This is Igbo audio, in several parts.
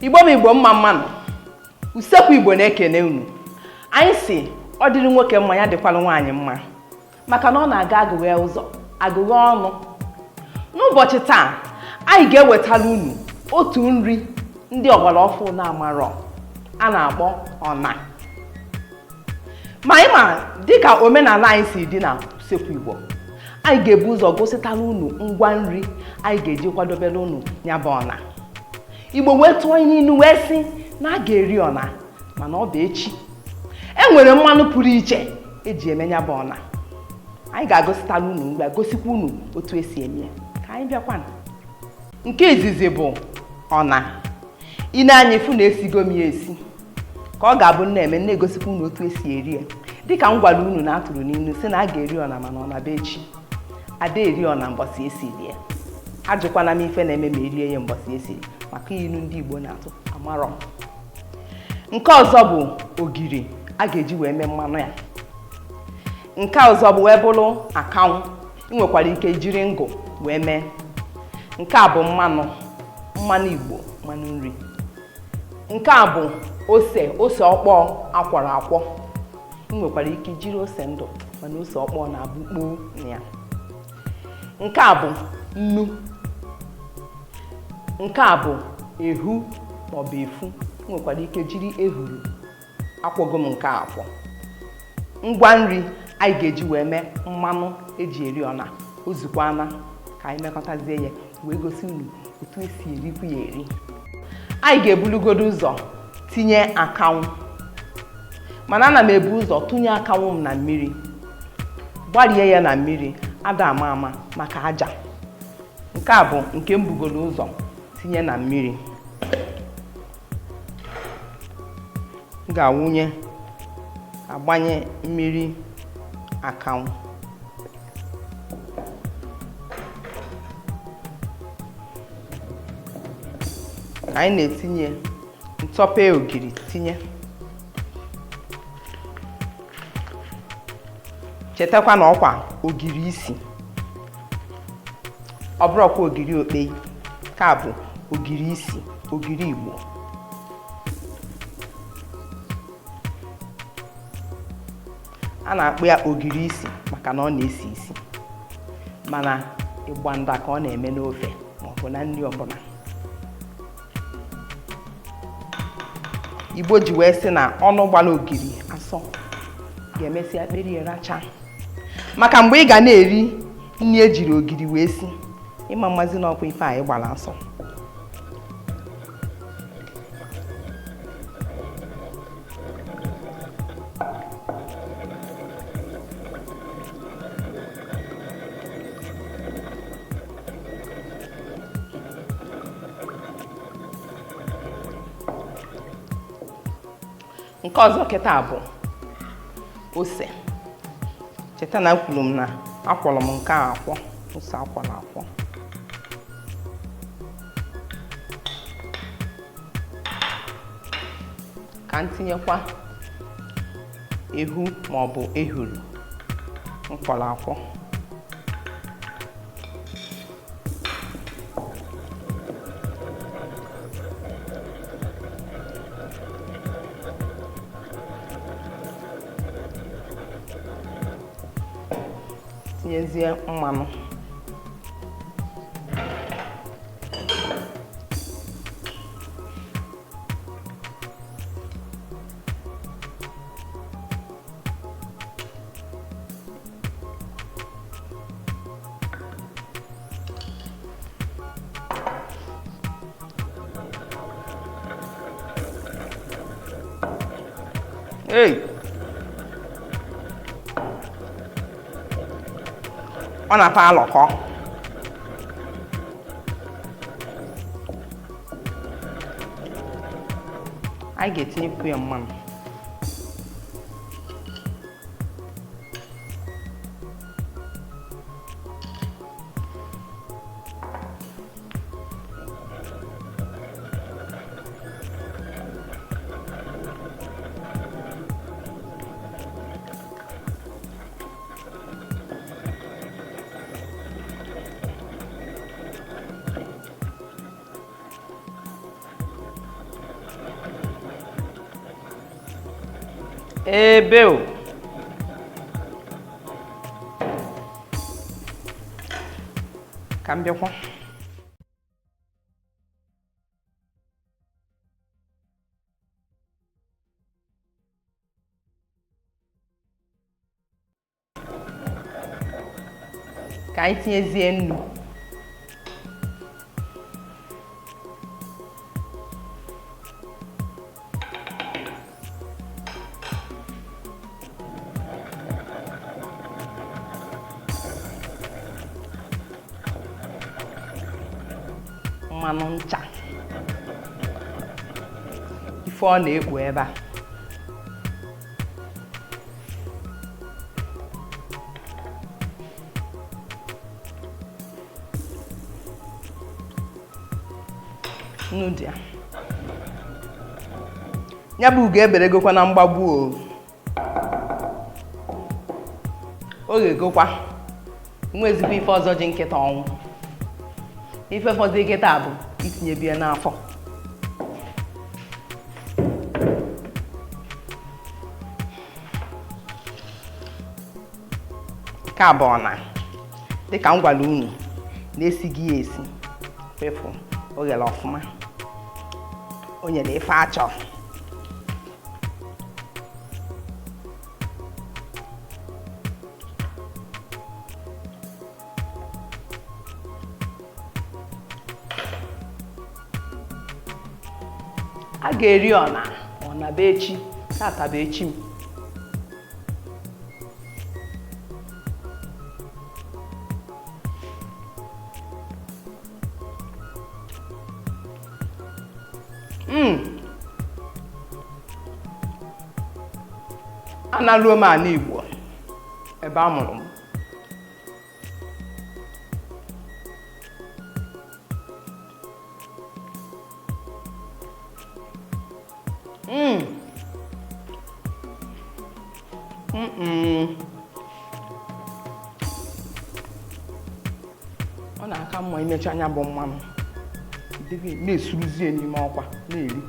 Igbo bụ Igbo, mma mma nụ. Usekwu Igbo na-ekene unu. Anyị sị ọ dịrị nwoke mma, ya dịkwara nwaanyị mma, maka na ọ na-aga agụghe ụzọ agụghe ọnụ. N'ụbọchị taa, anyị ga-ewetara unu otu nri ndị ọgbara ọfụ na-amarọ a na-akpọ ọna. Ma anyị ma dịka omenala anyị si dị na Usekwu Igbo, anyị ga-ebu ụzọ gositara unu ngwa nri anyị ga-eji kwadobere unu ya bụ ọna. Igbo wee tụọ n'ilu wee sị na a ga-eri ọna mana ọ bụ echi. E nwere mmanụ pụrụ iche eji eme ya bụ ọna. Anyị ga-agositara unu mgbe gosikwa unu otu esi eme ya. Ka anyị bịakwanụ. Nke izizi bụ ọna. I nee anya fụ na esigo m ya esi, ka ọ ga-abụ na-eme na-egosikwa unu otu esi eri ya. Dịka m gwara unu na atụrụ n'ilu sị na a ga-eri ọna mana ọna bụ echi. Ada eri ọna mbọsị esiri ya. Ajụkwana m ife na-eme ma erie ya mbọsị esiri, maka ilu ndị Igbo na-atụ amarọ. Nke ọzọ bụ ogiri a ga-eji wee mee mmanụ ya. Nke ọzọ bụ wee bụrụ akanwụ. Ị nwekwara ike jiri ngụ wee mee. Nke a bụ mmanụ, mmanụ Igbo, mmanụ nri. Nke a bụ ose, ose ọkpọọ akwọrọ akwọ. Ị nwekwara ike jiri ose ndụ, mana ose ọkpọọ na-abụ kpoo na ya. Nke a bụ nnu. Nke a bụ ehu maọbụ efu. Ị nwekwara ike jiri ehuru. Akwọgo m nke a akwọ. Ngwa nri anyị ga-eji wee mee mmanụ eji eri ọna o zukwana ka anyị mekọtazie ya wee gosi unu otu esi erikwu ya eri. Anyị ga-ebulugodo ụzọ tinye akanwụ, mana ana m ebu ụzọ tụnye akanwụ m na mmiri, gbarie ya na mmiri ada ama ama maka aja. Nke a bụ nke m bugoro ụzọ tinye na mmiri. M ga-awụnye agbanye mmiri akanwụ. Ka anyị na-etinye ntọpe ogiri tinye. Chetakwa na ọkwa ogiri isi, ọ bụrọkwa ogiri okpei. Ka bụ ogiri isi, ogiri Igbo. A na-akpọ ya ogiri isi maka na ọ na-esi isi, mana ịgbanda ka ọ na-eme n'ofe maọbụ na nri ọbụla. Igbo ji wee sị na ọnụ gbara ogiri asọ ga-emesịa kperie racha, maka mgbe ị ga na-eri nri ejiri ogiri wee si, ịma mmazi n'ọkwa ife anyị gbara asọ. Nke ọzọ kịta bụ ose. Cheta na ekwuru m na akwọrọ m nke a akwọ, ose akwọrọ akwọ. Ka m tinyekwa ehu maọbụ ehuru m kwọrọ akwọ. Tinyezie mmanụ. Hey! Ọ na-afa alọkọ. Anyị ga-etinyekwu ya mmanụ. Ebe o ka m bịakwa. Ka anyị tinyezie nnu. Mmanụ ncha ife ọ na-ekpo ebe a. Nnu dị ya. Ya bụ ugo eberegokwa na mgbagbu o. O ghegokwa. Nwa ezigbo ife ọzọ ji nkịta ọnwụ. Ife fọzi nkịta bụ itinye bie n'afọ. Nke a bụ ọna dịka m gwara unu na-esighị ya esi kwefu o ghere ọfụma, o nyere ife achọ. A ga-eri ọna ọna bụ echi, tata bụ echi m. Analuo m ala Igbo ebe a mụrụ m. Ọ na-aka mma imecha anya bụ mmanụ na-esuruzie n'ime ọkwa na-eri,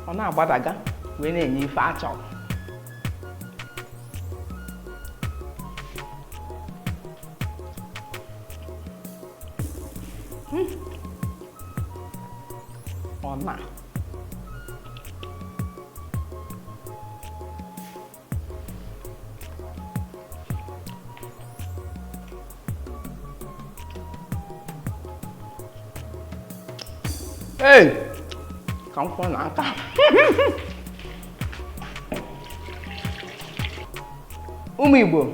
ọ na-agbadaga wee na-enye ife a chọrọ. Ọ na Ee, ka m kwụọ n'aka. Ụmụ Igbo,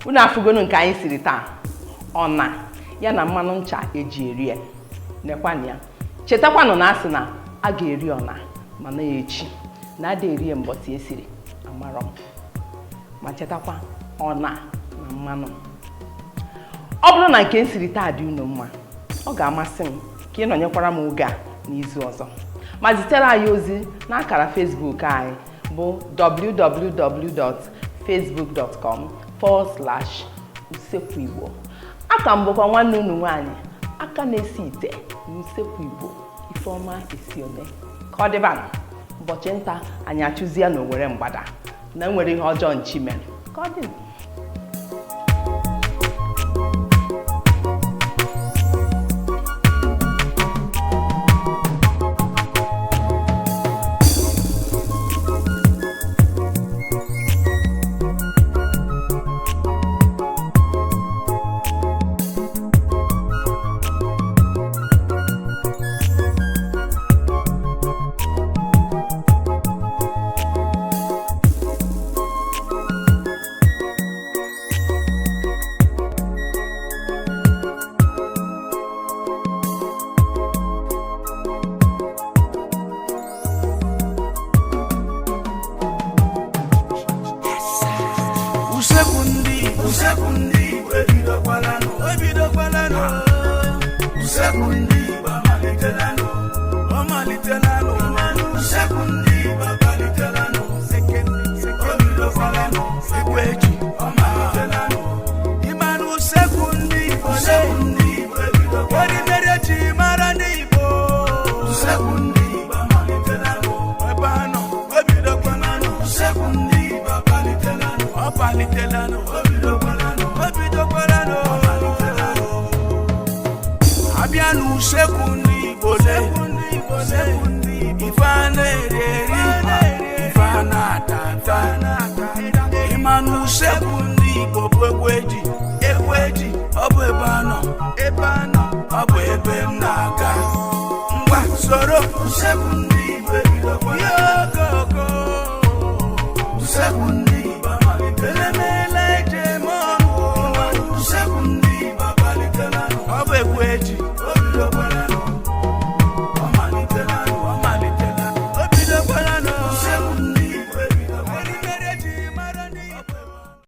unu afụgonu nke anyị siri taa, ọna ya na mmanụ ncha eji eri ya. Nekwanụ ya. Chetakwanụ na asị na a ga-eri ọna mana ya echi, na ada eri ya mbọsị esiri amarọ m. Ma chetakwa ọna na mmanụ. Ọ bụrụ na nke m siri taa dị unu mma, ọ ga-amasị m ka ị nọnyekwara m oge a n'izu ọzọ, ma zitere anyị ozi n'akara Facebook anyị bụ www.facebook.com/usekwuigbo. Aka m bụkwa nwanne unu nwaanyị aka na-esi ite n'Usekwu Igbo, Ifeọma Esione. Ka ọ dịbanụ ụbọchị nta anyị achụzie na Owere mgbada na nwere ihe ọjọọ nchi mere. Ka ọ dị. Usekwu ndị Igbo, usekwu ndị Igbo ebidokwalanụ, ebidokwalanụ. Usekwu ndị Igbo amalitelanụ, ọ malitelanụ. Usekwu ndị Igbo amalitelanụ, o bidokwalanụ. Igwe ji, ọ malitelanụ. Ịmanụ usekwu ndị Igbo, usekwu ndị Igbo ebidokwalanụ. Erimeri eji mara ndị Igbo, usekwu ndị Igbo amalitelanụ. Ebe anọ, ebidokwalanụ. Usekwu ndị Igbo. Abịa n'usekwu ndị Igbo le, ife a na-eri eri, ife a na-ata ata. Ịma n'usekwu ndị Igbo bụ egwu eji, egwu eji, ọ bụ ebe a nọ, ebe a nọ, ọ bụ ebe m na-aga. Ngwa soro usekwu ndị Igbo ebidokwala. Okoko usekwu ndị Igbo amalitela, emeela eji eme ọnụ. Usekwu ndị Igbo amalitela, ọ bụ egwu eji, o bidokwala.